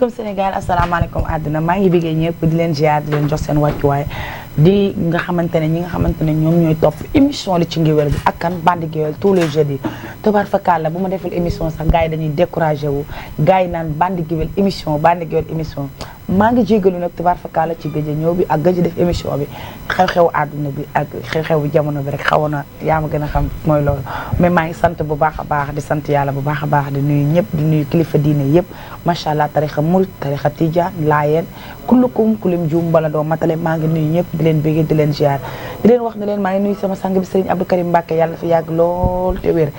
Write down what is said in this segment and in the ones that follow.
asalaamaaleykum Sénégal asalaamaaleykum àdduna maa ngi bëggee ñëpp di leen ziar di leen jox seen wàccuwaay di nga xamante ne ñi nga xamante ne ñoom ñooy topp émission li ci ngéwél bi ak kan bandi géwél tous les jeudis tubaar fakal la bu ma deful émission sax gars yi dañuy découragé wu gars yi naan bandi géwél émission maa ngi jégalu nag tubaar fakal la ci gëj a ñëw bi ak gëj a def émission bi xew-xewu àdduna bi ak xew-xewu jamono bi rek xawoon na yaa ma gën a xam mooy loolu mais maa ngi sant bu baax a baax di sant yàlla bu baax a baax di nuyu ñëpp di nuyu kilifa diine yëpp macha allah tarixa murit tarixa tijaan laayeen kullukum kulim juum bala doo matale maa ngi nuyu ñëpp di leen bégee di leen ziar di leen wax ne leen maa ngi nuyu sama sang bi Serigne Abdou Karim Mbacke yàlla fi yàgg lool te wér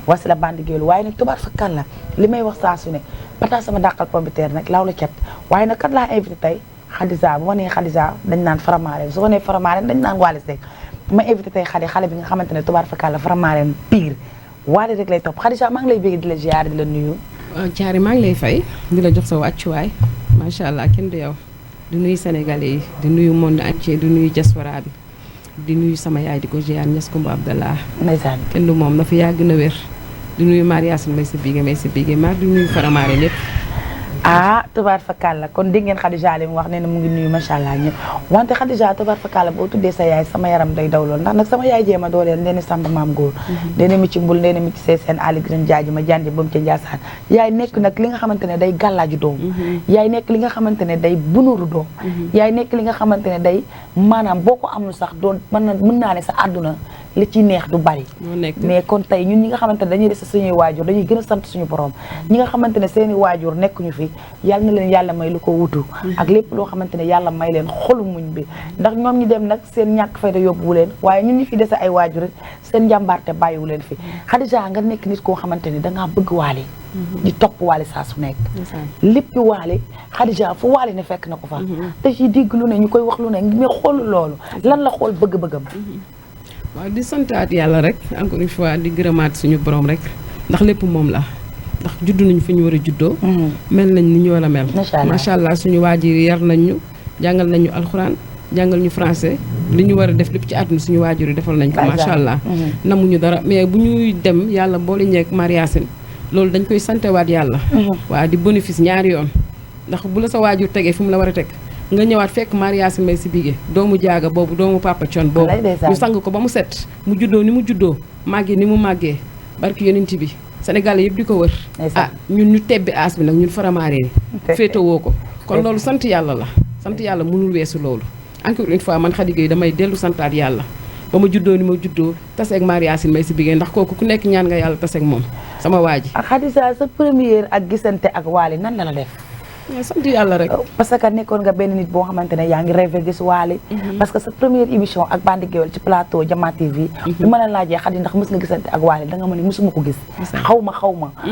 wasi la bandi géwél waaye nag tubaar fakkan la li may wax saa su ne pata sama dàqal pompiteer nag laaw la cat waaye nag kat laa invité tey Khadija bu ma nee Khadija dañ naan Faramareen su ma nee Faramareen dañ naan Wally Seck ma invité tey xale bi nga xamante ne tubaar fakkan la Faramareen pire Wally rek lay topp Khadija maa ngi lay bégee di la ziar di la nuyu waaw Thiaré maa ngi lay fay di la jox sa wàccuwaay macha allah kenn du yow di nuyu sénégalais yi di nuyu monde entier di nuyu diaspora bi di nuyu sama yaay di ko ziar Niass Koumba Abdallah ndeysaan kenn du moom na fi yàgg na wér di nuyu Mariasine may sa bigé maa di nuyu Faramareen lépp tubaar fakal la kon dégg ngeen Khadija li mu wax nee na mu ngi nuyu macha allah ñëpp wante Khadija tubaar fakal la boo tuddee sa yaay sama yaram day daw lool ndax nag sama yaay jéema dooleel ndeeni samba maam góor ndeeni mi ci mbul ndeeni mi ci see seen ali gën jaaji ma jànje ba mu ca Njaasaan yaay nekk nag li nga xamante ne day gàllaaju doom yaay nekk li nga xamante ne day bunuru doom yaay nekk li nga xamante ne day maanaam boo ko amul sax doon mën naa ne sa àdduna li ci neex du bari mais kon tey ñun ñi nga xamante ne dañuy des suñuy waajur dañuy gën a sant suñu borom ñi nga xamante ne seeni waajur nekkuñu fi yàlla na leen yàlla may lu ko wutu ak lépp loo xamante ne yàlla may leen xolu muñ bi ndax ñoom ñi dem nag seen ñàkk fayda yóbbuwu leen waaye ñun ñi fi dese ay waajur seen njàmbaarte bàyyiwu leen fi Khadija nga nekk nit koo xamante ne dangaa bëgg Wally di topp Wally saa su nekk léppi Wally Khadija fu Wally ne fekk na ko fa te ci digg lu ne ñu koy wax lu ne mais xool loolu lan la xool bëgg-bëggam waaw di santaat yàlla rek encore une fois di gërëmaat suñu borom rek ndax lépp moom la ndax juddu nañu fi ñu war a juddoo mel nañ ni ñu war a mel macha allah suñu waajur yar nañ ñu jàngal nañu alxuraan jàngal ñu français li ñu war a def lépp ci àdduna suñu waajur yi defal nañ ko macha allah namuñu dara mais bu ñuy dem yàlla boole ñeek Mariasine loolu dañ koy santewaat yàlla waaw di bénéfice ñaari yoon ndax bu la sa waajur tegee fi mu la war a teg nga ñëwaat fekk Mariasine may si bigé doomu jaaga boobu doomu papa Thione boobu ñu sang ko ba mu set mu juddoo ni mu juddoo màggee ni mu màggee barki yonent bi Sénégal yëpp di ko wër ñun ñu tebbi aas bi nag ñun Faramareen féetewoo ko kon loolu sant yàlla la sant yàlla mënul weesu loolu encore une fois man Khady Gueye damay dellu santaat yàlla ba ma juddoo ni ma juddoo taseeg Mariasine may si bigé ndax kooku ku nekk ñaan nga yàlla taseeg moom sama waa ji Khadija sa première ak gisante ak Wally nan la def sant yàlla rek parce que nekkoon nga benn nit boo xamante ne yaa ngi rêvé gis Wally parce que sa première émission ak bandi géwél ci plateau Jama TV bi ma la laajee Khady ndax mës nga gisante ak Wally da nga ma ne mësuma ko gis xaw ma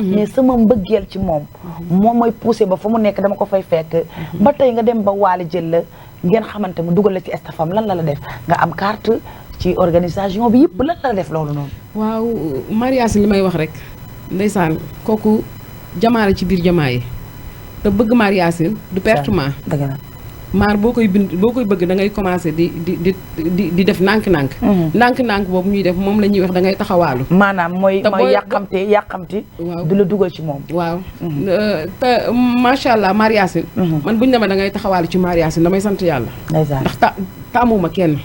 mais sama mbëggeel ci moom mooy poussé ba fa mu nekk dama ko fay fekk ba tey nga dem ba Wally jël la ngeen xamante mu dugal la ci stafam lan la def nga am carte ci organisation bi yëpp lan la def loolu noonu waaw Mariasine li may wax rek ndeysaan kooku jamaa la ci biir jamaa yi te bëgg Mariasine du pertement maar boo koy bind boo koy bëgg da ngay commencé di def nànk-nànk nànk-nànk boobu ñuy def moom la ñuy wax da ngay taxawaalu maanaam mooy yàqamti du la dugal ci moom waaw te macha allah Mariasine man buñu demee da ngay taxawaalu ci Mariasine damay sant yàlla ndax taamuma kenn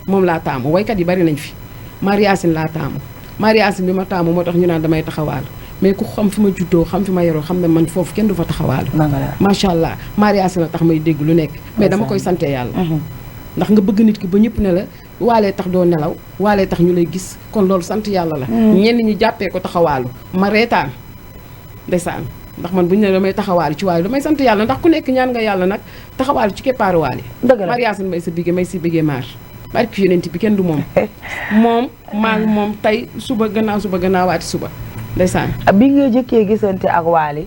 moom laa taamu waykat yi bari nañ fi Mariasine laa taamu Mariasine bi ma taamu moo tax ñu naan damay taxawaalu mais ku xam fi ma juddoo xam fi ma yoroo xam ne man foofu kenn du fa taxawaalu macha allah Mariasine la tax may dégg lu nekk mais dama koy sante yàlla ndax nga bëgg nit ki ba ñëpp ne la waalee tax doo nelaw waalee tax ñu lay gis kon loolu sant yàlla la ñenn ñi jàppee ko taxawaalu ma reetaan ndeysaan ndax man bu ñu ne damay taxawaalu ci waaye damay sant yàlla ndax ku nekk ñaan nga yàlla nag taxawaalu ci keppaaru waale Mariasine may si bigé maar barki yonent bi kenn du moom maa ngi moom tey suba gannaawaati suba ndeysaan bi nga jëkkee gisante ak Wally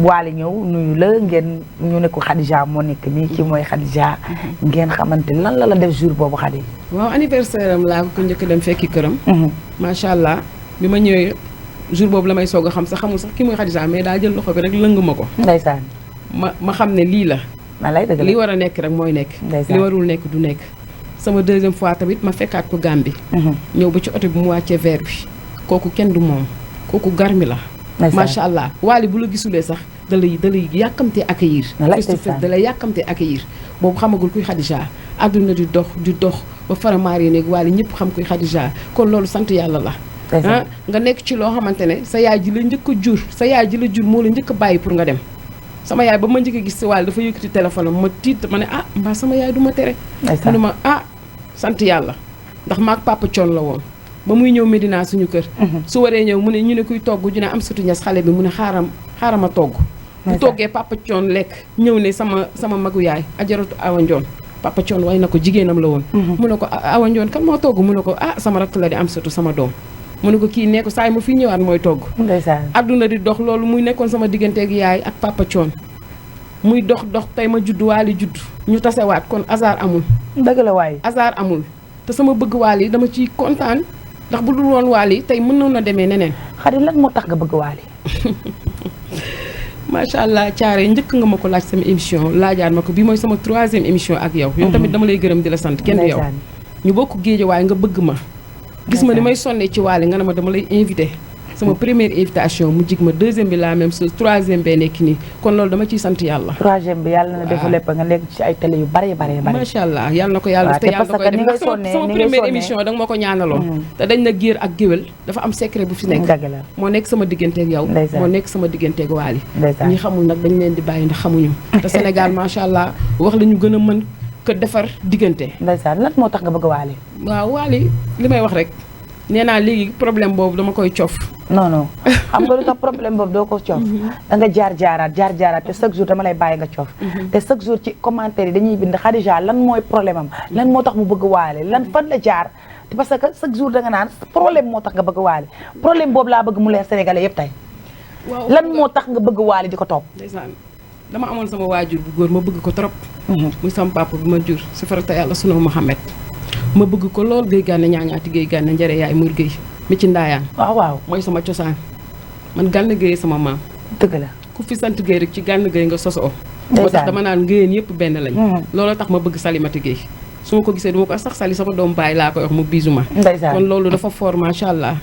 Wally ñëw nuyu la ngeen ñu ne ko Khadija moo nekk nii ci mooy Khadija ngeen xamante lan la def jour boobu Khady waaw anniversaire am laa ko njëkk dem fekki këram macha allah bi ma ñëwee jour boobu la may soog a xam sax xamul sax ki mooy Khadija mais daa jël loxo bi rek lëng ma ko ndeysaan ma xam ne lii la li war a nekk rek mooy nekk li warul nekk du nekk sama deuxième fois tamit ma fekkaat ko Gambie ñëw ba ci oto bi mu wàccee verre bi kooku kenn du moom kooku garmi la macha allah Wally bu la gisulee sax da lay yàkkamtee accueillir face to face da lay yàkkamtee accueillir boobu xamagul kuy Khadija àdduna di dox ba faramaari néeg Wally ñëpp xam kuy Khadija kon loolu sant yàlla la nga nekk ci loo xamante ne sa yaay ji la njëkk a jur sa yaay ji la jur moo la njëkk a bàyyi pour nga dem sama yaay ba ma njëkk a gis si Wally dafa yëkkati téléphone am ma tiit ma ne mbaa sama yaay du ma tere mu ne ma sant yàlla ndax maag papa Thione la woon ba muy ñëw Medina suñu kër su waree ñëw mu ne ñu ne kuy togg ñu ne am sutu ñas xale bi mu ne xaaram ma togg bu toggee papa Thione lekk ñëw ne sama magu yaay ajaratu Awa Ndione papa Thione way na ko jigéenam la woon mu ne ko Awa Ndione kan moo togg mu ne ko sama rakk la di am sutu sama doom mu ne ko kii nee ko saa yi ma fi ñëwaat mooy togg adduna di dox loolu muy nekkoon sama digganteeg yaay ak papa Thione muy dox tey ma judd Wally judd ñu tasewaat kon hasard amul dëgg la waay hasard amul te sama bëgg Wally dama ciy kontaan ndax bu dul woon Wally tey mënoon na demee neneen Khady lan moo tax nga bëgg Wally macha allah Thiaré njëkk nga ma ko laaj sama émission laajaat ma ko bi mooy sama 3e émission ak yow tamit dama lay gërëm di la sant kenn du yow ñu bokk Géejawaay nga bëgg ma gis ma ni may sonnee ci Wally nga ne ma dama lay invité sama première invitation mu jig ma 2e bi la même chose 3e bee nekk nii kon loolu dama ciy sant yàlla 3e bi yàlla na développé nga nekk ci ay télé yu bari macha allah yàlla na ko yàlla te yàlla na koy def ndax sama première émission da nga ma ko ñaanaloon te dañ na géer ak géwél dafa am secret bu fi nekk moo nekk sama digganteeg yow moo nekk sama digganteeg Wally ñi xamul nag dañ leen di bàyyi ndax xamuñu te Sénégal macha allah wax la ñu gën a mën ko defar diggante ndeysaan lan moo tax nga bëgg Wally waaw Wally li may wax rek nee naa léegi problème boobu dama koy cof non xam nga lu tax problème boobu doo ko coof da nga jaar-jaaraat te chaque jour dama lay bàyyi nga coof te chaque jour ci commentaire yi dañuy bind Khadija lan mooy problème am lan moo tax mu bëgg Wally lan fan la jaar parce que chaque jour da nga naan problème moo tax nga bëgg Wally problème boobu laa bëgg mu leer sénégalais yëpp tey lan moo tax nga bëgg Wally di ko topp ndeysaan dama amoon sama waajur bu góor ma bëgg ko trop muy sama papa bi ma jur si farata yàlla sunu Muhammad ma bëgg ko lool Guèye Gana ñaañaati Guèye Gana njare yaay Mour Guèye mi ci ndaayaan waaw mooy sama cosaan man Gana Guèye sama maam dëgg la ku fi sant Guèye rek ci Gana Guèye nga sosoo moo tax dama naan ngéyeen yëpp benn lañ loolu tax ma bëgg Salimata Guèye su ma ko gisee duma ko sax Sali sama doom baay laa koy wax mu bisu ma kon loolu dafa fort macha allah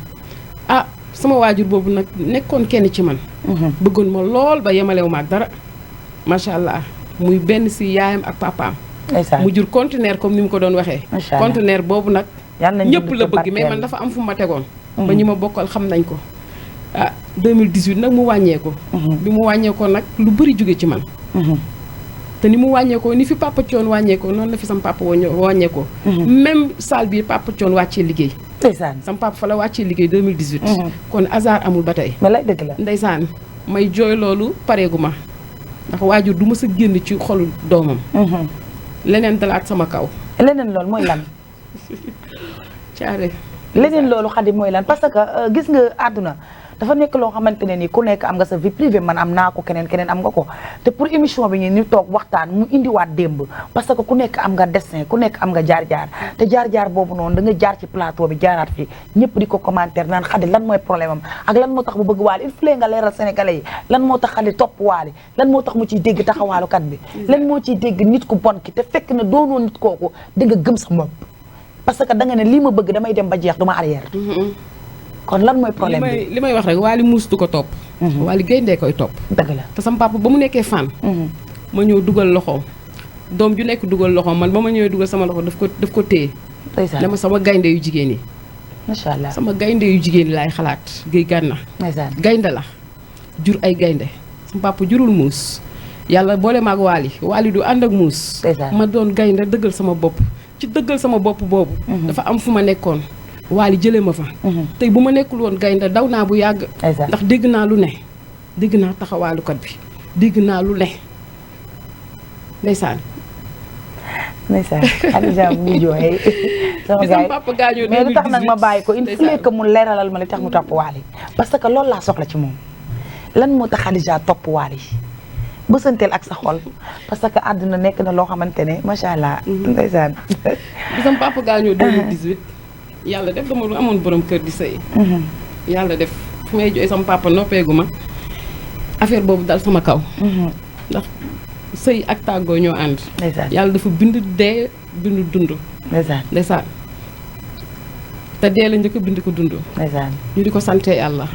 sama waajur boobu nag nekkoon kenn ci man bëggoon ma lool ba yemalewu ma ak dara macha allah muy benn si yaayam ak papaam mu jur conteneur comme ni mu ko doon waxee conteneur boobu nag ñëpp la bëgg mais man dafa am fu ma tegoon ba ñi ma bokkal xam nañ ko 2018 nag mu wàññeeku bi mu wàññeekoo nag lu bëri jóge ci man te ni mu wàññeekoo ni fi papa Thione wàññeekoo noonu la fi sam papa wàññeekoo même salle bi papa Thione wàccee liggéey sam papa fa la wàccee liggéey 2018 kon hasard amul ba tey mais lay dëgg la ndeysaan may jooy loolu pareegu ma ndax waajur du ma sa génn ci xolu doomam leneen dalaat sama kaw leneen loolu mooy lan Thiaré leneen loolu Khady mooy lan parce que gis nga àdduna dafa nekk loo xamante ne nii ku nekk am nga sa vie privée man am naa ko keneen am nga ko te pour émission bi ñu toog waxtaan mu indiwaat démb parce que ku nekk am nga destin ku nekk am nga jaar-jaar te jaar-jaar boobu noonu da nga jaar ci plateau bi jaaraat fii ñëpp di ko commentaire naan Khady lan mooy problème am ak lan moo tax mu bëgg Wally il faut nga leeral sénégalais yi lan moo tax Khady topp Wally lan moo tax mu ciy dégg taxawaalukat bi lan moo ciy dégg nit ku bon ki te fekk na doonoo nit kooku da nga gëm sa bopp parce que da nga ne lii ma bëgg damay dem ba jeex du ma arrière kon lan mooy problème bi li may wax rek Wally muus du ko topp Wally gayndee koy topp dëgg la te sama papa ba mu nekkee fan ma ñëw dugal loxoom doom ju nekk dugal loxoom man ba ma ñëwee dugal sama loxo daf ko téye dama sama gaynde yu jigéen yi macha allah sama gaynde yu jigéen yi laay xalaat Guèye Gana gaynde la jur ay gaynde sama papa jurul muus yàlla boole maag Wally du ànd ak muus ma doon gaynde dëggal sama bopp ci dëggal sama bopp boobu dafa am fu ma nekkoon Wally jëlee ma fa tey bu ma nekkul woon gaynde daw naa bu yàgg ndax dégg naa lu ne dégg naa taxawaalukat bi dégg naa lu ne ndeysaan Khadija bu ngi jooy sama gars yi mais lu tax nag ma bàyyi ko il faut que mu leeralal ma li tax mu topp Wally parce que loolu laa soxla ci moom lan moo tax Khadija topp Wally bësanteel ak sa xol parce que àdduna nekk na loo xamante ne macha allah ndeysaan bi sama papa gaañoo 2018 yàlla def dama lu amoon borom kër di sëy yàlla def fu may jooy sama papa noppeegu ma affaire boobu dal sama kaw ndax sëy ak tàggoo ñoo ànd yàlla dafa bind dee bind dund ndeysaan te dee la njëkk bind ko dund ñu di ko sante yàlla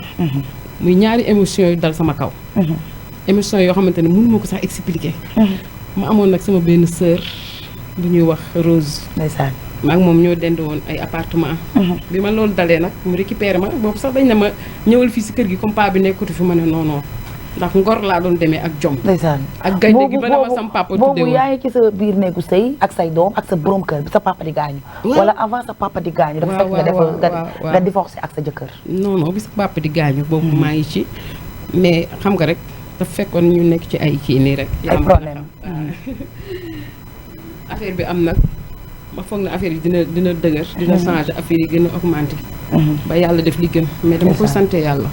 muy ñaari émotion yu dal sama kaw. émotion yoo xamante ne mënu ma ko sax expliquer. ma amoon nag sama benn sœur bu ñuy wax Rose. ndeysaan. ma ak moom ñoo dend woon ay appartement. bi ma loolu dalee nag mu récupéré ma boobu sax dañ ne ma ñëwal fii si kër gi comme paa bi nekkatu fi ma ne non non ndax ngor laa doon demee ak jom. ndeysaan. ak gaynde gi ba dama sam papa tuddee woon boobu yaa ngi ci sa biir néegu sëy ak say doom ak sa borom kër bi sa papa di gaañu. wala avant sa papa di gaañu. dafa fekk nga divorcé ak sa jëkkër. non non bi sa papa di gaañu. boobu maa ngi ci mais xam nga rek dafa fekkoon ñu nekk ci ay kii nii rek. ay problème affaire bi am nag ma foog na affaire yi dina dëgër. dina changer affaire yi gën a augmenté. ba yàlla def li gën mais dama koy sant yàlla.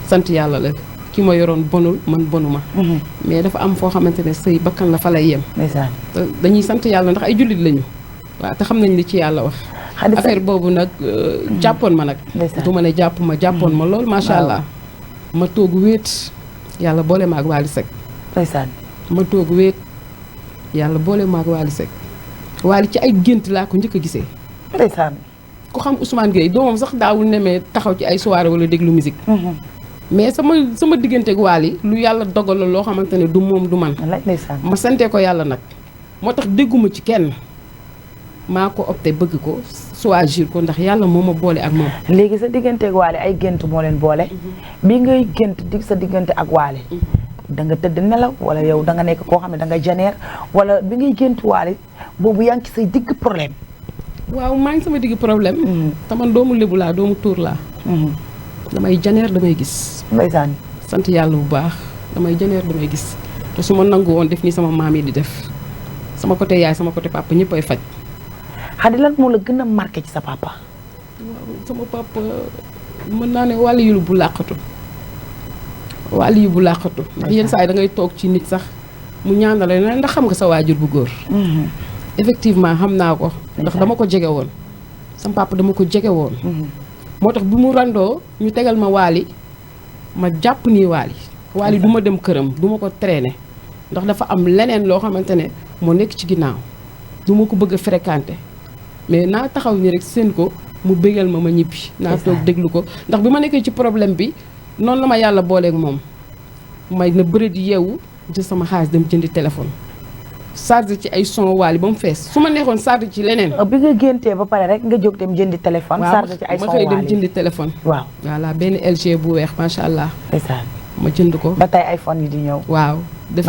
sant yàlla la. ki ma yoroon bonul man bonuma mais dafa am foo xamante ne sëy bakkan la fa lay yem. dañuy sant yàlla ndax ay jullit lañu. waaw te xam nañ li ci yàlla wax. affaire boobu nag jàppoon ma nag. du ma ne jàppoon ma lool macha allah. ma toog wéet yàlla boole ma ak Wally Seck. ma toog wéet yàlla boole ma ak Wally Seck. Wally ci ay gént laa ko njëkk a gisee. ku xam Ousmane Gueye doomam sax daawul nemee taxaw ci ay soirée wala déglu musique. mais sama diggante ak Wally lu yàlla dogal la loo xamante ne du moom du man. ma sante ko yàlla nag. moo tax dégguma ci kenn maa ko opté bëgg ko choisir ko ndax yàlla moo ma boole ak moom. léegi sa diggante ak Wally ay gént moo leen boole. bi ngay gént sa diggante ak Wally da nga tëdd nelaw wala yow da nga nekk koo xam ne da nga janeer wala bi ngay gént Wally boobu yaa ngi ci say digg problème. waaw maa ngi sama digg problème. te man doomu lébu laa doomu tuur laa. damay janeer damay gis. ndeysaan. sant yàlla bu baax damay janeer damay gis te su ma nangu woon def ni sama maam yi di def sama côté yaay sama côté papa ñëpp ay faj. Khady lan moo la gën a marqué ci sa papa. waaw sama papa mën naa ne wàllu yu bu làqatu ndax yenn saa yi da ngay toog ci nit sax mu ñaanale na ndax xam nga sa waajur bu góor. effectivement xam naa ko. ndax dama ko jege woon. sama papa dama ko jege woon. moo tax bi mu randoo ñu tegal ma Wally ma jàpp nii Wally du ma dem këram du ma ko traîner ndax dafa am leneen loo xamante ne moo nekk ci ginnaaw du ma ko bëgg a fréquenter mais naa taxaw ni rek seen ko mu bégal ma ñibbi naa toog déglu ko ndax bi ma nekkee ci problème bi noonu la ma yàlla booleeg moom may na bëre di yeewu jël sama xaalis dem jëndi téléphone charge ci ay son Wally ba mu fees su ma neexoon charge ci leneen. bi nga géntee ba pare rek nga jóg dem jëndi téléphone. charge ci ay son Wally ma xëy dem jëndi téléphone. waaw voilà benn LG bu weex macha allah. ma jënd ko. ba tey iPhone yi di ñëw. waaw def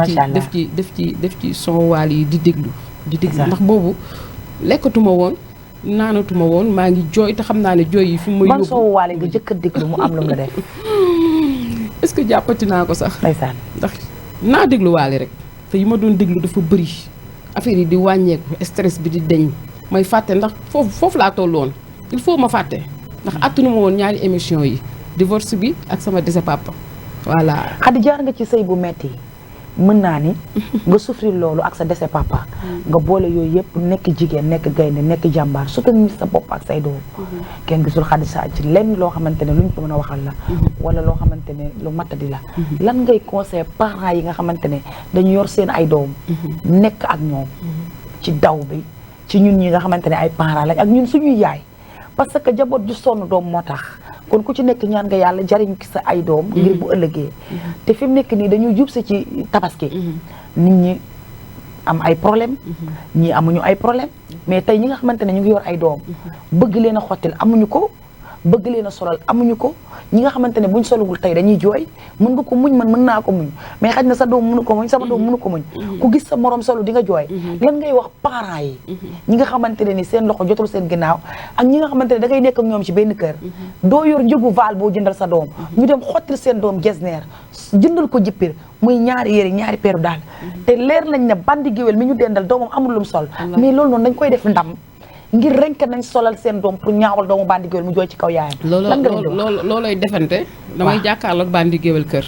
ci son Wally yi di déglu. ndax boobu lekkatuma woon naanatuma woon maa ngi jooy te xam naa ne jooy yi fi mu. ban son Wally nga jëkk a déglu mu am lu nga def. est-ce que jàppati naa ko sax. ndeysaan ndax naa déglu Wally rek. te yi ma doon déglu dafa bëri affaire yi di wàññeeku stress bi di deñ may fàtte ndax foofu laa toll woon il faut ma fàtte ndax attunu ma woon ñaari émission yi divorce bi ak sama dese papa voilà. Khady jaar nga ci sëy bu metti mën naa ni nga souffrir loolu ak sa dese papa nga boole yooyu yëpp nekk jigéen nekk gaynde nekk jàmbaar soutenir sa bopp ak say doom kenn gisul Khady Sa ci lenn loo xamante ne luñ ko mën a waxal la wala loo xamante ne lu matadi la lan ngay conseil parents yi nga xamante ne dañu yor seen ay doom nekk ak ñoom ci daw bi ci ñun ñi nga xamante ne ay parents lañ ak ñun suñuy yaay parce que jaboot ju sonn doom moo tax kon ku ci nekk ñaan nga yàlla jariñ ki sa ay doom ngir bu ëllëgee te fi mu nekk nii dañuy jub si ci tabaski nit ñi am ay problème ñii amuñu ay problème mais tey ñi nga xamante ne ñu ngi yor ay doom bëgg leen a xottil amuñu ko bëgg leen a solal amuñu ko ñi nga xamante ne buñ solugul tey dañuy jooy mën nga ko muñ man mën naa ko muñ mais xaj na sa doom mënu ko muñ sama doom mënu ko muñ ku gis sa morom solu di nga jooy lan ngay wax parents yi ñi nga xamante ne ni seen loxo jotul seen ginnaaw ak ñi nga xamante ne da ngay nekk ak ñoom ci benn kër doo yor njëgu vaal boo jëndal sa doom ñu dem xottil seen doom gesneer jëndal ko jippir muy ñaari yére ñaari peeru daal te leer nañ ne bandi géwél mi ñu dendal doomam amul lum sol mais loolu noonu dañ koy def ndam ngir renk nañ solal seen doom pour ñaawal doomu bandi géwél mu jooy ci kaw yaayam. loolooy defante. damay jàkkaarloog bandi géwél kër.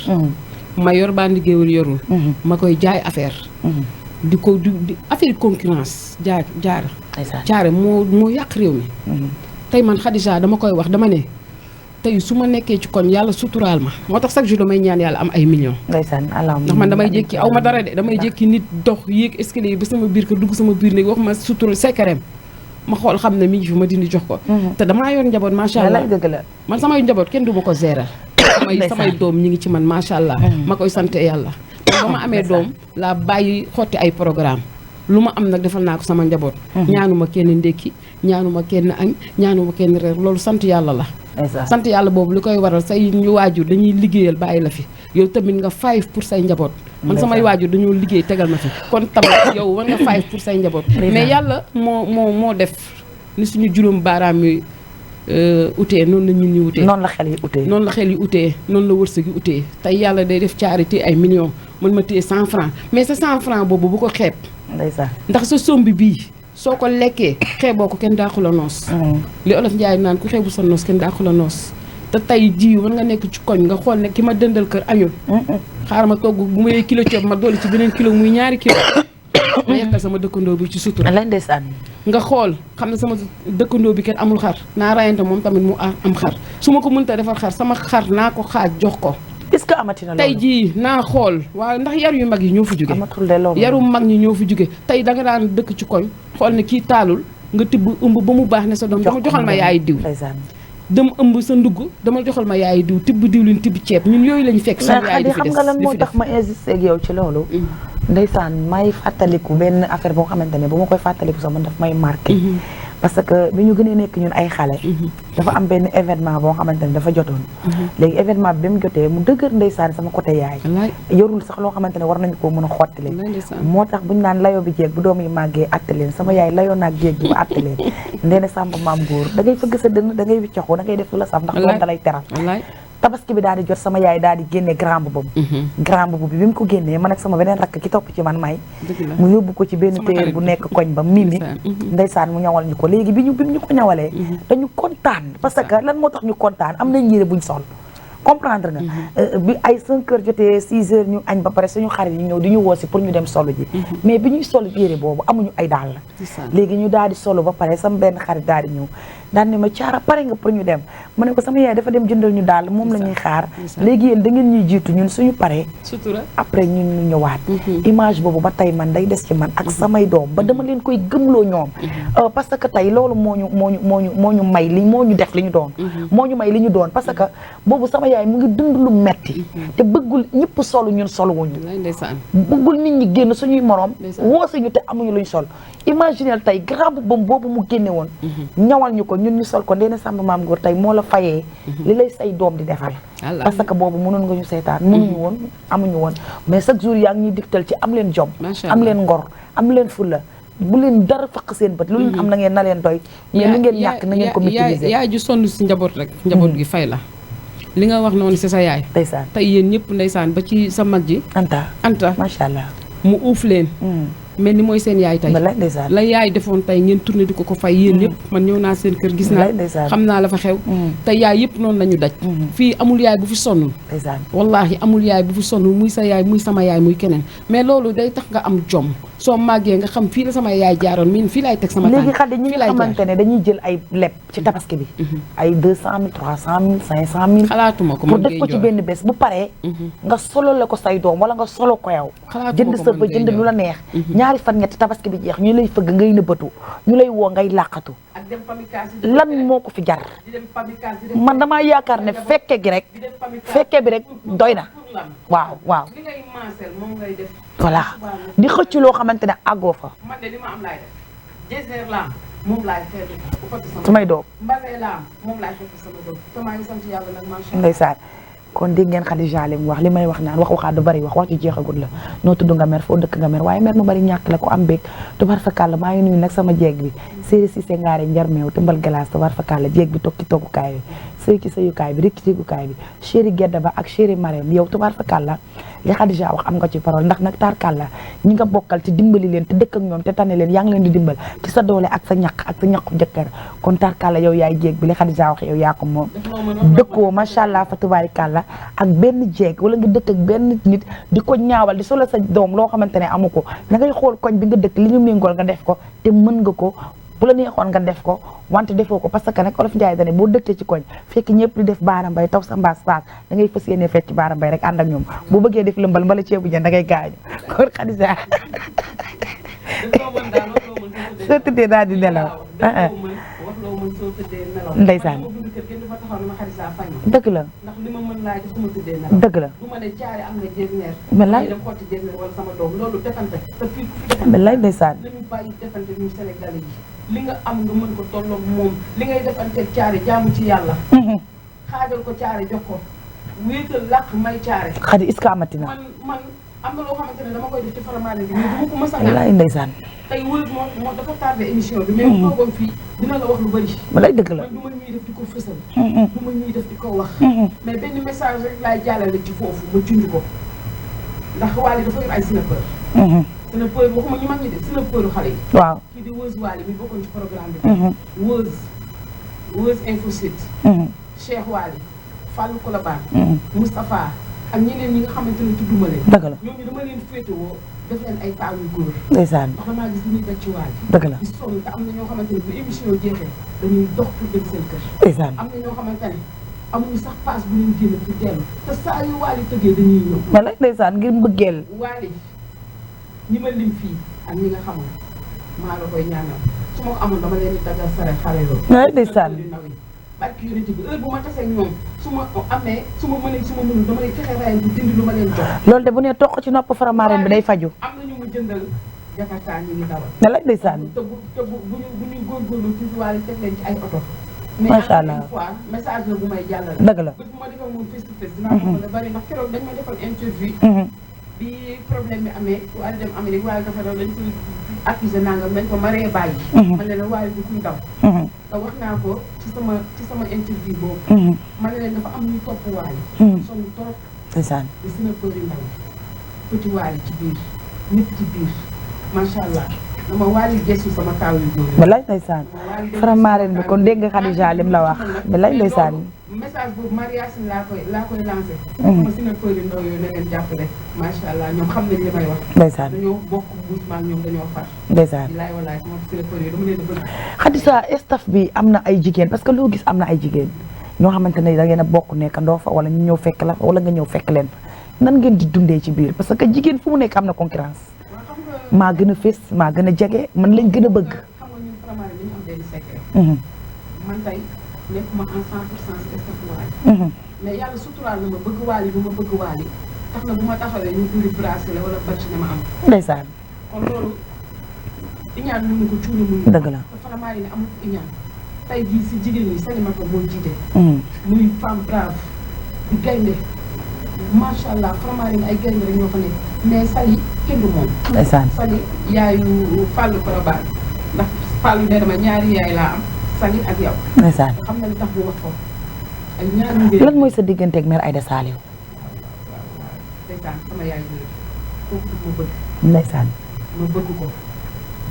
ma yor bandi géwél yorul. ma koy jaay affaire. di ko di affaire concurrence jaare moo yàq réew mi. tey man Khadija dama koy wax dama ne tey su ma nekkee ci koñ yàlla suturaal ma moo tax chaque jour damay ñaan yàlla am ay millions. ndeysaan ndax man damay jékki aw ma dara de damay jékki nit dox yéeg escalier ba sama biir kër dugg sama biir néeg wax ma sutural sekkareem ma xool xam ne mi ngi fi ma dindi jox ko te damaa yor njaboot macha allah man samay njaboot kenn du ma ko gérer samay doom ñi ngi ci man macha allah ma koy sante yàlla ba ma amee doom laa bàyyi xotti ay programme lu ma am nag defal naa ko sama njaboot ñaanuma kenn ndékki ñaanuma kenn añ ñaanuma kenn reer loolu sant yàlla la sant yàlla boobu li koy waral say ñu waajur dañuy liggéeyal bàyyi la fi yow tamit nga 5 pour say njaboot man samay waajur dañoo liggéey tegal ma fi kon tamit yow war nga 5 pour say njaboot mais yàlla moo def ni suñu juróom baaraam yi utee noonu la ñun ñu utee noonu la xel yi utee noonu la xel yi utee noonu la wërsëg yi utee tey yàlla day def charité ay millions man ma téye 100 francs mais sa 100 francs boobu bu ko xeeb ndeysaan ndax sa sombi bii soo ko lekkee xeeboo ko kenn daaxu la noos li olof Njaay naan ku xeebu sa noos kenn daaxu la noos te tey jii war nga nekk ci koñ nga xool ne ki ma dëndal kër añul xaaral ma togg bu may kilo ceeb ma dolli ci beneen kilo muy ñaari kilo ma yekkal sama dëkkandoo bi ci sutura ndeysaan nga xool xam ne sama dëkkandoo bi kenn amul xar naa rayante moom tamit mu am xar su ma ko mënta defar xar sama xar naa ko xaaj jox ko est-ce que amatina loolu tey jii naa xool waaw ndax yar yu mag yi ñoo fi jóge amatul de loolu yaru mag ñi ñoo fi jóge tey danga daan dëkk ci koñ xool ne kii taalul nga tibb ëmb ba mu baax ne sa doom dama joxal ma yaay diw dem ëmb sa ndugg dama joxal ma yaay diw tibb diwlin tibb ceeb ñun yooyu lañu fekk suñu yaay di fi des xam nga lan moo tax ma insisté ak yow ci loolu ndeysaan may fàttaliku benn affaire boo xamante ne bu ma koy fàttaliku sax man daf may marqué parce que bi ñu gënee nekk ñun ay xale dafa am benn événement boo xamante ne dafa jotoon léegi événement bi mu jotee mu dëgër ndeysaan sama côté yaay yorul sax loo xamante ne war nañu koo mën a xottile moo tax buñu naan layoo bi jéeg bu doom yi màggee atte leen sama yaay layoo naag jéeg bi ba atte leen ndeena sàmba maam góor da ngay fëgg sa dënn da ngay wiccaxu da ngay def lu la saf ndax doom da lay teral tabaski bi daal di jot sama yaay daal di génne grand boubou grand boubou bi mu ko génnee man ak sama beneen rakk ki topp ci man may mu yóbbu ko ci benn téer bu nekk koñ ba mimi ndeysaan mu ñawal ñu ko léegi bi ñu ko ñawalee dañu kontaan parce que lan moo tax ñu kontaan am nañ yére buñ sol comprendre nga bi ay 5 heures jotee 6 heures ñu añ ba pare suñu xarit yi ñëw di ñu woosi pour ñu dem solo ji mais bi ñuy solo yére boobu amuñu ay daal la léegi ñu daal di solo ba pare sama benn xarit daal di ñëw daan ne ma caara pare nga pour ñu dem ma ne ko sama yaay dafa dem jëndal ñu daal moom la ñuy xaar léegi yéen da ngeen ñuy jiitu ñun suñu paree sutura après ñun ñu ñëwaat image boobu ba tey man day des ci man ak samay doom ba dama leen koy gëmloo ñoom parce que tey loolu moo ñu may li moo ñu def li ñu doon moo ñu may li ñu doon parce que boobu sama yaay mu ngi dund lu metti te bëggul ñëpp solu ñun solu wuñu bëggul nit ñi génn suñuy morom woosuñu te amuñu luñ sol imaginel tey grand boobu mu génne woon ñawal ñu ko ñun ñu sol ko ndeena sàmba maam góor tey moo la fayee li lay say doom di defal parce que boobu mënoon nga ñu seetaan mënuñu woon amuñu woon mais chaque jour yaa ngi ñuy digtal ci am leen jom am leen ngor am leen fulla bu leen dara faq seen bët lu leen am na leen doy mais li ngeen ñàkk na ngeen ko maîtriser yaay ju sonn si njaboot rek njaboot gi fay la li nga wax noonu si sa yaay ndeysaan tey yéen ñëpp ndeysaan ba ci sa mag ji Anta macha allah mu uuf leen mel ni mooy seen yaay tey la yaay defoon tey ngeen tourné di ko fay yéen ñëpp man ñëw naa seen kër gis naa xam naa la fa xew tey yaay yëpp noonu lañu daj fii amul yaay bu fi sonnul wallaahi amul yaay bu fi sonnul muy sa yaay muy sama yaay muy keneen mais loolu day tax nga am jom soo màggee nga xam fii la sama yaay jaaroon min fii laay teg sama tànk léegi xale ñi nga xamante ne dañuy jël ay leb ci tabaski bi ay 200 000 300 000 500 000 xalaatuma ko pour def ko ci benn bés bu paree nga solo la ko say doom wala nga solo ko yow jënd sa ba jënd lu la neex ñaari fan ñetti tabaski bi jeex ñu lay fëgg ngay nëbbatu ñu lay woo ngay làqatu lan moo ko fi jar man damaa yaakaar ne fekke bi rek doy na waaw voilà di xëcc loo xamante ne àggoo fa samay doom ndeysaan kon dégg ngeen Khadija li mu wax li may wax naan waxaat du bari wax ci jeexagul la noo tudd nga mer foo dëkk nga mer waaye mer mu bari ñàkk la ko am beeg tubar fa kàll maa ngi nuyu nag sama jeeg bi séeri si sengaare njar meew te mbal glace tubar fa kàll jeeg bi toog ci toggukaay bi sëy ci sëyukaay bi rek ci tëggukaay bi chéri gedda ba ak chéri Marème yow tubar fa kàll li Khadija wax am nga ci parole ndax nag taar kàll ñi nga bokkal te dimbali leen te dëkk ak ñoom te tane leen yaa ngi leen di dimbal ci sa doole ak sa ñaq ak sa ñaqu jëkkër kon taar kàll yow yaay jeeg bi li Khadija wax yow yaa ko moom dëkkoo macha allah fa tubaari kàll ak benn jeeg wala nga dëkk ak benn nit di ko ñaawal di solo sa doom loo xamante ne amu ko da ngay xool koñ bi nga dëkk li ñu méngool nga def ko te mën nga ko bu la neexoon nga def ko wante defoo ko parce que nag olof Njaay dane boo dëkkee ci koñ fekk ñëpp di def baara mbay taw sa mbaas paas da ngay fas yéene fecc baara mbay rek ànd ak ñoom boo bëggee def lëmbal mbala ceebu jën da ngay gaañu kon Khadija soo tëddee daal di nelaw. ndeysaan. dëgg la. ndax li ma mën laay def su ma tëddee nelaw. dëgg la. du ma ne caare am na jërneer. wallaay dem xotti jërneer wala sama doom loolu defante te fii ku fi defante. wallaay ndeysaan. nañu bàyyi defante ñu Sénégalais yi li nga am nga mën ko tolloog moom li ngay defanteel caare jaamu ci yàlla. xaajal ko caare jox ko wéetal làq may caare. xadi est-ce que amati na. man am na loo xamante ne dama koy def ci faramaane bi mais dama ko mës a. wallaay ndeysaan. tey wër moo dafa tardé émission bi. mais bu toogoon fii dina la wax lu bëri. wallaay dëgg la. man du ma ñuy def di ko fësal. du ma ñuy def di ko wax. mais benn message rek laay jàllale ci foofu ma junj ko ndax Wally dafa yor ay snapper. snapper waxuma ñu mag ñi de snapperu xale yi. waaw kii di Weuz Wally mi bokkoon ci programme bi. Weuz Info Site. Cheikh Wally Fallou Colobane. Moustapha ak ñeneen ñi nga xamante ne tudduma leen. dëgg la ñooñu dama leen féetewoo def leen ay taaw yu góor. ndeysaan. ndax damaa gis li ñuy daj ci Wally. dëgg la di sonn te am na ñoo xamante ne bu émission jeexee dañuy dox pour dem seen kër. ndeysaan. am na ñoo xamante ne amuñu sax paas bu ñu génn pour dellu te saa yu Wally tëggee dañuy ñëw. wallaay ndeysaan ngir mbëggeel. Wally ñi ma lim fii ak ñi nga xamul maa la koy ñaanal su ma ko amoon dama leen di dagal sare xale loolu. wallaay ndeysaan. barki yonent bi heure bu ma tasee ñoom su ma amee su ma mënee su ma mënul dama lay fexe raay bu dindi lu ma leen jox. loolu de bu nee toq ci nopp faramaareen bi day faju. am na ñu mu jëndal Jakarta ñi ngi dawal. wallaay ndeysaan. te bu ñu góorgóorlu ci Wally teg leen ci ay oto. macha allah mais une fois message la bu may jàllale. dëgg la. bés bu ma defal moom face to face dinaa ko mën a bari ndax keroog dañ ma defal interview. bi problème bi amee Wally dem Amérique Wally dafa daw dañ koy accusé nangam dañ ko maree bàyyi. ma ne leen Wally du kuy daw. te wax naa ko ci sama interview boobu. ma ne leen dafa am ñuy topp Wally. sonn trop. ndeysaan. di sina përi ndaw petit Wally ci biir ñëpp ci biir macha allah dama Wally gestu sama taaw yu góor yi. wallaay ndeysaan. faramaareen bi kon dégg nga Khadija lim la wax. wallaay ndeysaan. message boobu Mariasin laa koy lancé. sama sina përi ndaw yooyu na leen jàppale macha allah ñoom xam nañ li may wax. ndeysaan. dañoo bokk mouvement ñoom dañoo far. ndeysaan. bilaay walaay sama sina përi yooyu dama leen a bëgg. Khadija staff bi am na ay jigéen parce que loo gis am na ay jigéen ñoo xamante ne da ngeen a bokk nekkandoo fa wala ñu ñëw fekk la wala nga ñëw fekk leen fa nan ngeen di dundee ci biir parce que jigéen fu mu nekk am na concurrence maa gën a fés maa gën a jege man lañ gën a bëgg. xam nga ñun vraiment dañu am benn secret. man tey nekkuma en 100% si staff Wally. mais yàlla suturaal na ma bëgg Wally bu ma bëgg Wally tax na bu ma taxawee ñu dindi bracelet wala bàcc na ma am. ndeysaan. kon loolu iñaan mun na ko cuune mun na. dëgg la te vraiment ne amul iñaan tey jii si jigéen ñi Salimata mooy jiite. muy femme brave di gaynde macha allah vraiment ne ay gaynde rek ñoo fa nekk mais Sali kenn du moom. ndeysaan. Sali yaayu Fallou Colobane ndax Fallou ne dama ñaari yaay laa am Sali ak yow. ndeysaan. xam nga li tax bu wax ko ay ñaari mbir. lan mooy sa digganteeg mère Aïda Saliou. ndeysaan sama yaay yooyu kooku daf ma bëgg. ndeysaan. ma bëgg ko.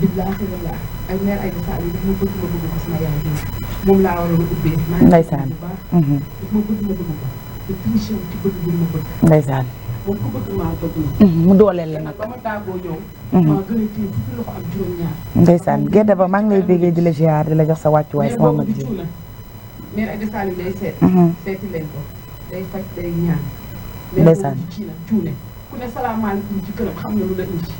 billaahi wallaahi ay mère Aïda Saliou daf ma bëgg ma bëgg ko sama yaay yooyu moom laa waroon a ubbee. ndeysaan. daf ma bëgg ma bëgg ko te triché ci bëgg bu ma bëgg. ndeysaan. moom ku bëgg maa bëgg na. mu dooleel la nag nag. ba ma daagoo ñëw. maa gën a téye fukki loxo ak juróom-ñaar. ndeysaan Gédé ba maa ngi lay béggee di la ziar di la jox sa wàccuwaay sama mag ji. mère Aïda Saliou day seet. seeti leen ko day faj day ñaan. ndeysaan. mais ci na cuune ku ne salaamaaleykum ci këram xam na lu la indi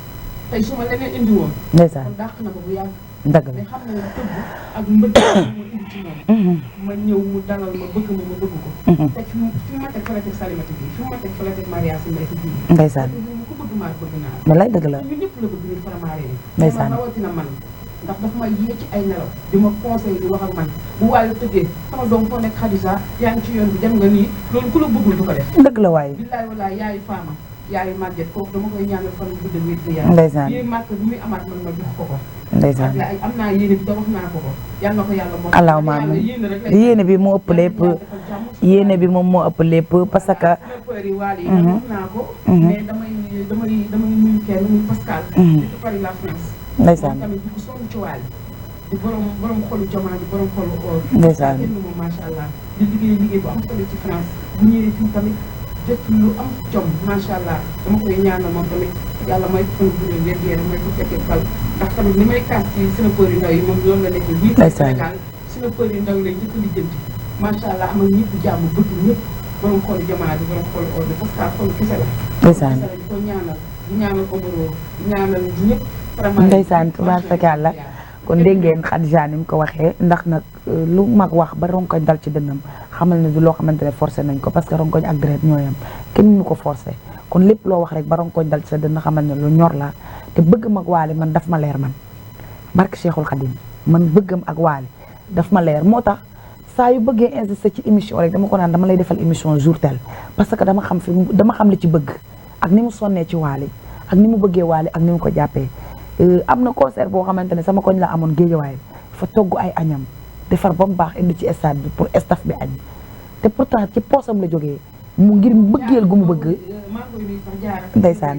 tey su ma leneen indi woon. ndeysaan. kon dàq na ma bu yàgg. dëgg la. mais xam na ne tëbb ak mbëgg mu indi ci moom. ma ñëw mu dalal ma bëgg ma bëgg ko. te fi ma teg fa la teg Salimata bi fi ma teg fa la teg Mariasin Mbaye si biir. ndeysaan. ku bëgg maa bëgg naa la. wallaay dëgg la. ñun ñëpp la bëgg ñu faramaaree ni. ndeysaan. rawatina man ndax daf ma yee ci ay nelaw di ma conseil di wax ak man bu Wally tëggee sama doom foo nekk Khadija yaa ngi ci yoon bi dem nga nii loolu ku la bëggul du ko def. dëgg la waay. billaay walaay yaayu faama yaayu màgget kooku dama koy ñaanal fan bu gudd wér gu yaay. ndeysaan. yéen màgg bi muy amaat man ma jox ko ko. ndeysaan. ak am naa yéene bi te wax naa ko ko yal na ko yàlla moom. allahumma amiin yéene bi moo ëpp lépp yéene bi moom moo ëpp lépp parce que. snapper yi Wally yi wax naa ko. mais damay nuyu kenn muy Pascal. di Paris la France. ndeysaan. tamit di ko sonn ci Wally di borom xolu jamono di borom xolu or. ndeysaan. kenn moom macha allah di liggéey bu am solo ci France bu ñëwee fii tamit def lu am jom macha allah dama koy ñaanal moom tamit yàlla may ko fan bu wér gu may ko fekkee fal ndax tamit li may kaas ci snapper yu ndaw yi moom loolu la nekk bii Sénégal snapper yu ndaw yi lay njëkk a lijjanti macha allah am ak ñëpp jàmm bëgg ñëpp borom xolu jamono bi borom xolu or bi parce que xolu kese la. ndeysaan. di ko ñaanal di ñaanal Omaro di ñaanal ñëpp. ndeysaan tubaar fakàlla kon dégg ngeen Khadija ni mu ko waxee ndax nag lu mag wax ba ronkoñ dal ci dënnam xamal ne du loo xamante ne forcé nañ ko parce que ronkoñ ak deret ñooyam kenn mënu ko forcé kon lépp loo wax rek ba ronkoñ dal ci sa dënn xamal ne lu ñor la te bëgg mag waali man daf ma leer man barke Cheikhul Khadim man bëggam ak waali daf ma leer moo tax saa yu bëggee insister ci émission rek dama ko naan dama lay defal émission jour tel parce que dama xam li ci bëgg ak ni mu sonnee ci waali ak ni mu bëggee waali ak ni mu ko jàppee am na concert boo xamante ne sama koñ la amoon géejawaay fa togg ay añam defar ba mu baax indi ci stade bi pour staff bi añ te pourtant ci poosam la jógee mu ngir bëggeel gu mu bëgg ndeysaan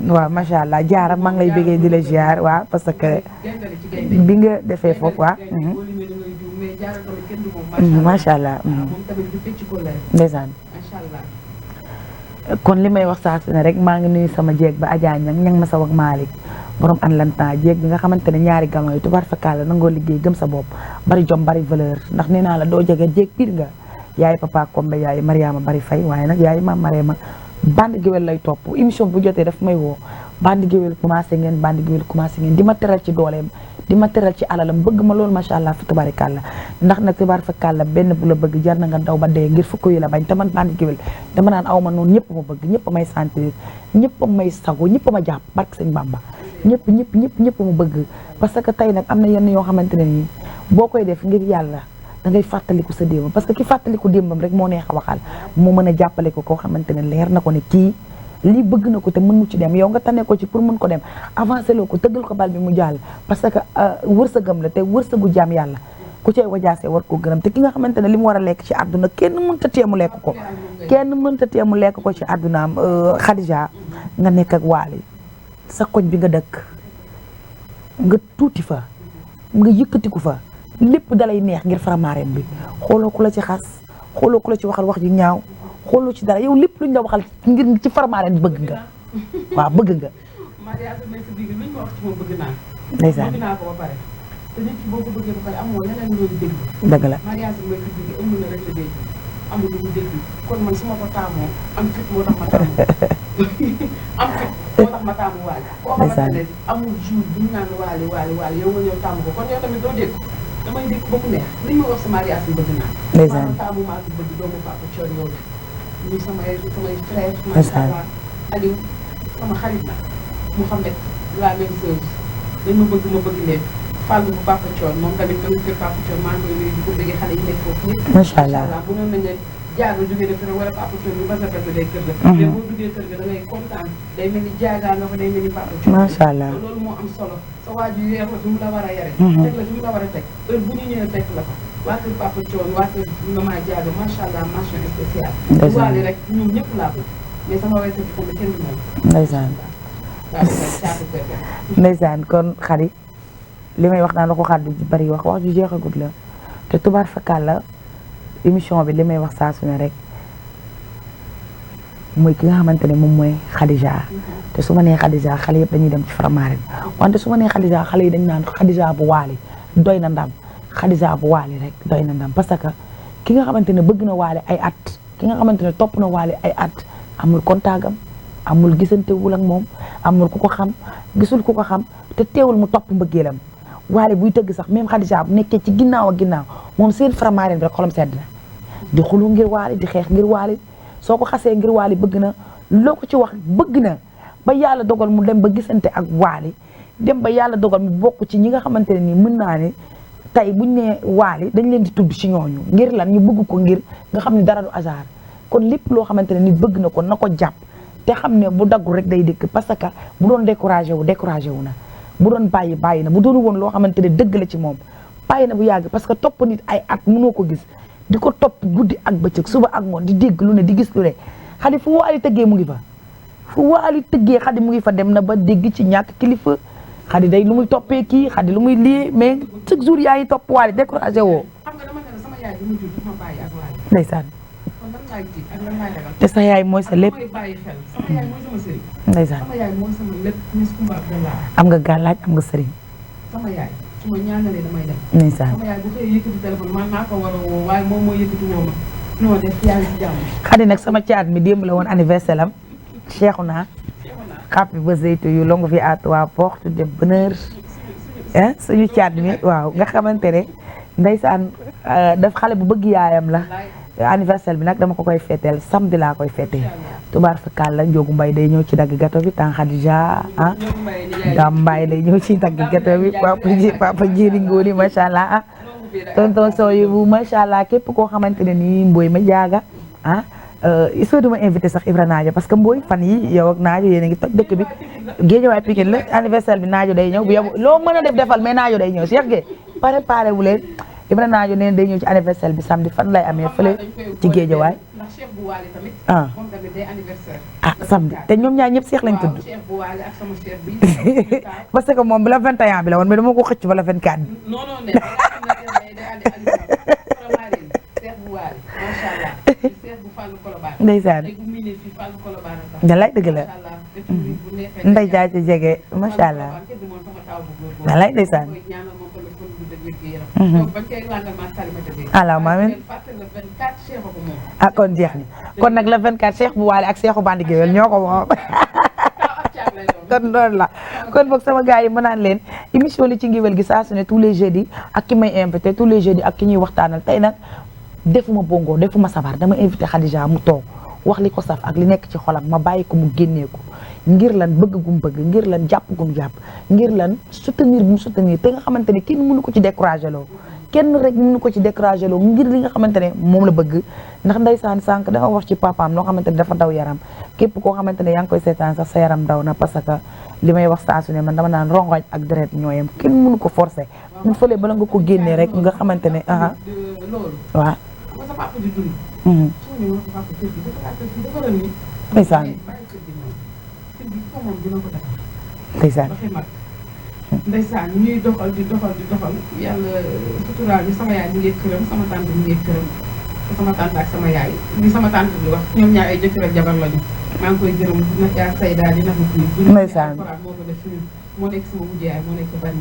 waaw macha allah jaara maa ngi lay bëggee di la ziar waaw parce que bi nga defee foofu waaw macha allah ndeysaan kon li may wax saa su ne rek maa ngi nuyu sama jeeg ba Adja ñang ma sa wak Malick borom an lantan jéeg bi nga xamante ne ñaari galon yi tubaar fakkaal la nangoo liggéey gëm sa bopp bari jom bari valeur ndax nee naa la doo jege jéeg piir nga yaay papa Kombe yaay Mariama bari fay waaye nag yaay maam Marema bandi géwél lay topp émission bu jotee daf may woo bandi géwél commencé ngeen di ma teral ci dooleem di ma teral ci alalam bëgg ma loolu macha allah fi tubaarikàlla ndax nag tubaar fakkaal la benn bu la bëgg jar na nga daw ba dee ngir fukk yi la bañ te man bandi géwél dama naan aw ma noonu ñëpp ma bëgg ñëpp may sentir ñëpp may sago ñëpp ma jàpp barke sëñ Bamba ñëpp mu bëgg parce que tey nag am na yenn yoo xamante ne nii boo koy def ngir yàlla da ngay fàttaliku sa démb parce que ki fàttaliku démbam rek moo neex a waxal moo mën a jàppale ko koo xamante ne leer na ko ne kii lii bëgg na ko te mënu ci dem yow nga tane ko ci pour mën ko dem avancé loo ko tëggal ko bal bi mu jàll parce que wërsëgam la te wërsëgu jaam yàlla ku cay wajaasee war ko gërëm te ki nga xamante ne li mu war a lekk ci àdduna kenn mënta tee mu lekk ko ci àddunaam Khadija nga nekk ak Waly sa koñ bi nga dëkk nga tuuti fa nga yëkkatiku fa lépp dalay neex ngir Faramareen bi xooloo ku la ci xas xooloo ku la ci waxal wax ju ñaaw xooloo ci dara yow lépp luñ la waxal ngir ci Faramareen bëgg nga waaw bëgg nga. ndeysaan dëgg la. amul lu mu dégg kon man su ma ko taamoo am fit moo tax ma taamu am fit moo tax ma taamu Waly koo xamante ne amul jour bu ñu naan Waly yow nga ñëw taamu ko kon yow tamit doo dégg damay dégg ba mu neex li ma wax sama mariage bëgg naa maa taamu maa ko bëgg doomu papa Thior yow ñu samay frère macha allah Aliou sama xarit na mu xam ne la même chose dañ ma bëgg leen Fall bu Papa Thion moom tamit ma ngi kër Papa Thion maa ngi koy nuyu di ko bëggee xale yi nekk foofu yëpp. macha allah mënoon nañu ne jaaga jógee na fi wala Papa Thion bi ba sa fekk day kër la. mais boo duggee kër ga da ngay kontaan day mel ni jaaga nga fa day mel ni Papa Thion. macha allah loolu moo am solo sa waajur yar la fi mu la war a yare. teg la fi mu la war a teg heure bu ñu ñëwee fekk la fa waa kër Papa Thion waa kër maman jaaga macha allah mention spéciale. Waly rek ñoom ñëpp laa ko mais sama wayte bi tamit kenn du moom. ndeysaan ndeysaan kon xarit li may wax naan la ko xaar di bari wax ju jeexagut la te tubaar fakkaal la émission bi li may wax saa su ne rek mooy ki nga xamante ne moom mooy Khadija te su ma nee Khadija xale yëpp dañuy dem ci Faramareen wante su ma nee Khadija xale yi dañ naan Khadija bu Waly doy na ndam Khadija bu Waly rek doy na ndam parce que ki nga xamante ne bëgg na Waly ay at ki nga xamante ne topp na Waly ay at amul kontaagam amul gisantewul ak moom amul ku ko xam gisul ku ko xam te teewul mu topp mbëggeelam Waly buy tëgg sax même Khadija bu nekkee ci ginnaaw ak ginnaaw moom seen Faramareen bi rek xolam sedd na di xulu ngir Waly di xeex ngir Waly soo ko xasee ngir Waly bëgg na loo ko ci wax bëgg na ba yàlla dogal mu dem ba gisante ak Waly dem ba yàlla dogal mu bokk ci ñi nga xamante ne nii mën naa ne tey buñ nee Waly dañ leen di tudd ci ñooñu ngir lan ñu bëgg ko ngir nga xam ne dara du hasard kon lépp loo xamante ne ni bëgg na ko na ko jàpp te xam ne bu daggul rek day dëkk parce que bu doon découragé wu na bu doon bàyyi na bu doon woon loo xamante ne dëgg la ci moom bàyyi na bu yàgg parce que topp nit ay at mënoo ko gis di ko topp guddi ak bëccëg suba ak ngoon di dégg lu ne di gis lu ne Xadi fu Waly tëggee mu ngi fa fu Waly tëggee Xadi mu ngi fa dem na ba dégg ci ñàkk kilifa Xadi day lu muy toppee kii Xadi lu muy lii mais chaque jour yaa ngi topp Waly découragé woo. xam nga dama ne sama yaay bi mu jur ma bàyyi ak Waly. ndeysaan. kon lan laay ji ak lan laay ragal. te sa yaay mooy sa lépp. ak bàyyi xel sama yaay mooy sama sëriñ. ndeysaan sama yaay mooy sama lépp Miss Koumba Abdallah. am nga gàllaaj am nga sëriñ. sama yaay su ma ñaanalee damay dem. ndeysaan sama yaay bu xëyee yëkkati téléphone man maa ko war a woo waaye moom moo yëkkati woo ma. non def yaa ngi ci jàmm. Xadi nag sama caat mi démb la woon anniversaire am Cheikhouna. happy birthday to you longue vie à toi porte de bonheur. suñu caat mi waaw nga xamante ne ndeysaan daf xale bu bëgg yaayam la anniversaire bi nag dama ko koy fêteel samedi laa koy fêté tubaar fakal la Njóogu Mbay day ñëw ci dagg gato bi tan Xadija Dam Mbay day ñëw ci dagg gato bi papa Jiri Ngooni macha allah tonton Sow bu macha allah képp koo xamante ne nii Mboy ma jaaga il faut duma invité sax Ibra Naajo parce que Mboy fan yi yow ak Naajo yéen a ngi toj dëkk bi Géejawaay Pikine la anniversaire bi Naajo day ñëw bu yow loo mën a def defal mais Naajo day ñëw Cheikh Gueye préparé wu leen Ibra Naajo neen day ñëw ci anniversaire bi samedi fan lay amee fële ci Géejawaay samedi te ñoom ñaar ñëpp Cheikh lañ tudd parce que moom bi la 21 bi la woon mais dama ko xëcc ba la 24 bi ndeysaan dalay dëgg la nday jaay ci jege macha allah dalay ndeysaan alors maamin kon jeex ni kon nag la 24 Cheikh bu Waale ak Cheikhu Bandi Géwél ñoo ko moom kon noonu la kon boog sama gars yi ma naan leen émission li ci ngéwél gi saa su ne tous les jeudis ak ki may invité tous les jeudis ak ki ñuy waxtaanal tey nag defuma bongo defuma sabar dama invité Khadija mu toog wax li ko saf ak li nekk ci xolam ma bàyyi ko mu génnee ko ngir lan bëgg gum bëgg ngir lan jàpp gum jàpp ngir lan soutenir bu mu soutenir te nga xamante ne kenn mënu ko ci découragé loo kenn rek mënu ko ci découragé loo ngir li nga xamante ne moom la bëgg ndax ndeysaan sànq da nga wax ci papaam loo xamante ne dafa daw yaram képp koo xamante ne yaa ngi koy seetaan sax sa yaram daw na parce que li may wax saa su ne man dama naan rongoñ ak deret ñooyam kenn mënu ko forcé mu fële bala nga ko génnee rek nga xamante ne waaw ndeysaan ndeysaan ndeysaan ñuy doxal di doxal yàlla suturaal ñu sama yaay mu ngi këram sama tante mu ngi këram sama tante ak sama yaay li sama tante bi wax ñoom ñaar ay jëkkër ak jabar lañu maa ngi koy gërëm na yaa sayda dina ko kii ndeysaan moo ko def suñu moo nekk sama mujj yaay moo nekk bari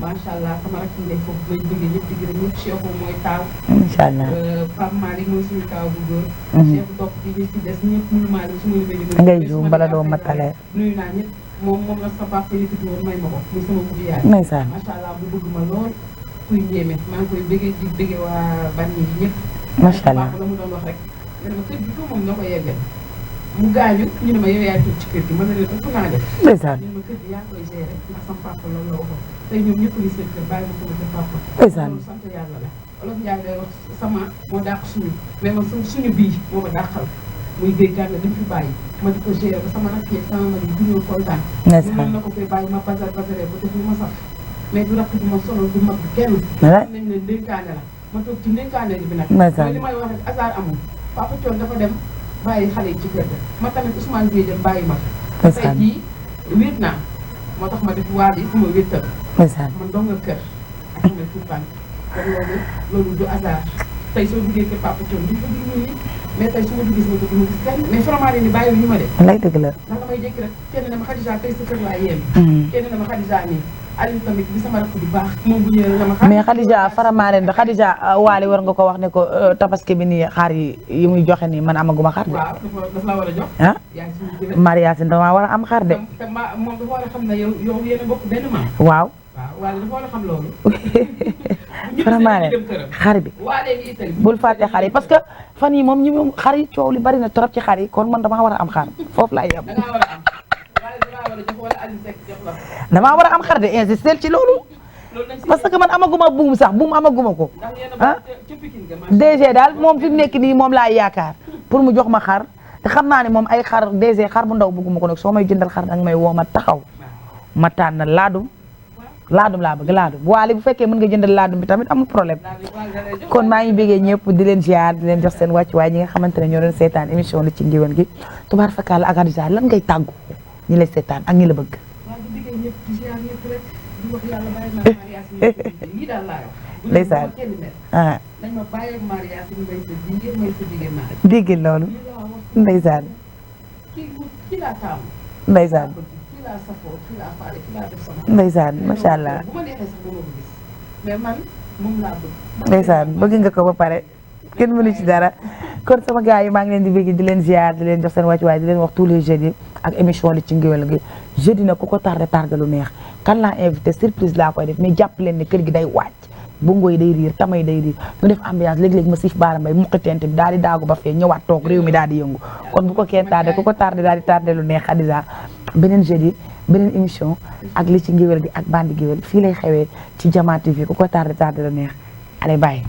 macha allah sama rakk yi nekk foofu may bëggee ñëpp di gërëm ñëpp Cheikh mooy taaw incha allah Pape Malick mooy suñu taaw bu góor Cheikh topp ci ñi ci des ñëpp mënu Malick su ma limee ngay juum bala doo matale nuyu naa ñëpp moom la sa papa yëkkati woon may ma ko muy sama mujj yaay ndeysaan macha allah bu bëgg ma lool kuy ñeeme maa ngi koy bëggee di bëggee waa Bargny yi ñëpp macha allah la mu doon wax rek nga ne ma kër gi ko moom na ko yeggal mu gaañu ñu ne ma yow yaay toog ci kër gi mën na leen ëpp naa def ndeysaan ñu ne ma kër gi yaa koy gérer ndax sama papa loolu la waxoon tey ñoom ñëpp ngi seen kër bàyyi ma sama kër papa ndeysaan loolu sant yàlla la olof Njaay day wax sama moo dàq suñu mais man suñu bii moo ma dàqal muy géej gànna dañ fi bàyyi ma di ko gérer ba sama rakk yi sama mag yi bu ñëw kontaan ñu mën na ko koy bàyyi ma bazar bazaree ba def lu ma saf mais du rakk du ma sonal du mag bi kenn nañ leen dénkaane la ma toog ci dénkaane bi nag mooy li may wax rek hasard amul papa Thion dafa dem bàyyi xale yi ci kër ga ma tamit Ousmane Gueye dem bàyyi ma tey jii wéet naa moo tax ma def waa ji sama wéttal man dong nga kër ak sama tuutaan kon loolu du hasard tey soo duggee kër papa Thion duñ ko gis nii mais tey su ma duggee sama kër du ma gis kenn mais vraiment ni bàyyi ñu ma de lay dëgg la ndax damay jékki rek kenn ne ma Khadija tey sa kër laa yéen kenn ne ma Khadija nii Aliou tamit bi sama rakk di baax moom bu ñëwee dama mais Khadija faramaaren bi Khadija waale war nga ko wax ne ko tabaski bi nii xaar yi muy joxe nii man amaguma xar de waaw dafa la war a jox Mariasin dama war a am xar de te moom dafa war a xam ne yow yéen a bokk benn maam waaw waale dafa war a xam loolu faramaaren xar bi bul fàtte xar yi parce que fan yi moom ñi moom xar yi coow li bari na trop ci xar yi kon man damaa war a am xar foofu laay yem damaa war a am xar de insister ci loolu parce que man amaguma buum sax buum amaguma ko DG daal moom fi mu nekk nii moom laa yaakaar pour mu jox ma xar te xam naa ne moom ay xar DG xar bu ndaw bëgguma ko nag soo may jëndal xar danga may woo ma taxaw ma tànn laadum laa bëgg laadum waale bu fekkee mën nga jëndal laadum bi tamit amul problème kon maa ngi bëggee ñëpp di leen ziar di leen jox seen wàcc waaye ñi nga xamante ne ñoo doon seetaan émission li ci ngéwél gi tubaar fakkaala ak Khadija lan ngay tàggu ñi lay seetaan ak ñi la bëgg ndeysaan dégg loolu ndeysaan ndeysaan ndeysaan macha allah ndeysaan bëgg nga ko ba pare kenn mënu ci dara kon sama gars yi maa ngi leen di bëgg di leen ziar di leen jox seen wàccuwaay di leen wax tous les jeudis ak émission li ci ngéwél gi jeudi na ku ko tardé lu neex kan laa invité surprise laa koy def mais jàpp leen ne kër gi day wàcc bongo yi day riir tamay day riir ñu def ambiance léeg-léeg ma siif baara mbay muqitente bi daal di daagu ba fee ñëwaat toog réew mi daal di yëngu kon bu ko kenn tardé ku ko tardé daal di tardé lu neex Khadija beneen jeudi beneen émission ak li ci ngéwél gi ak bandi géwél fii lay xewee ci Jama TV ku ko tardé lu neex allez bye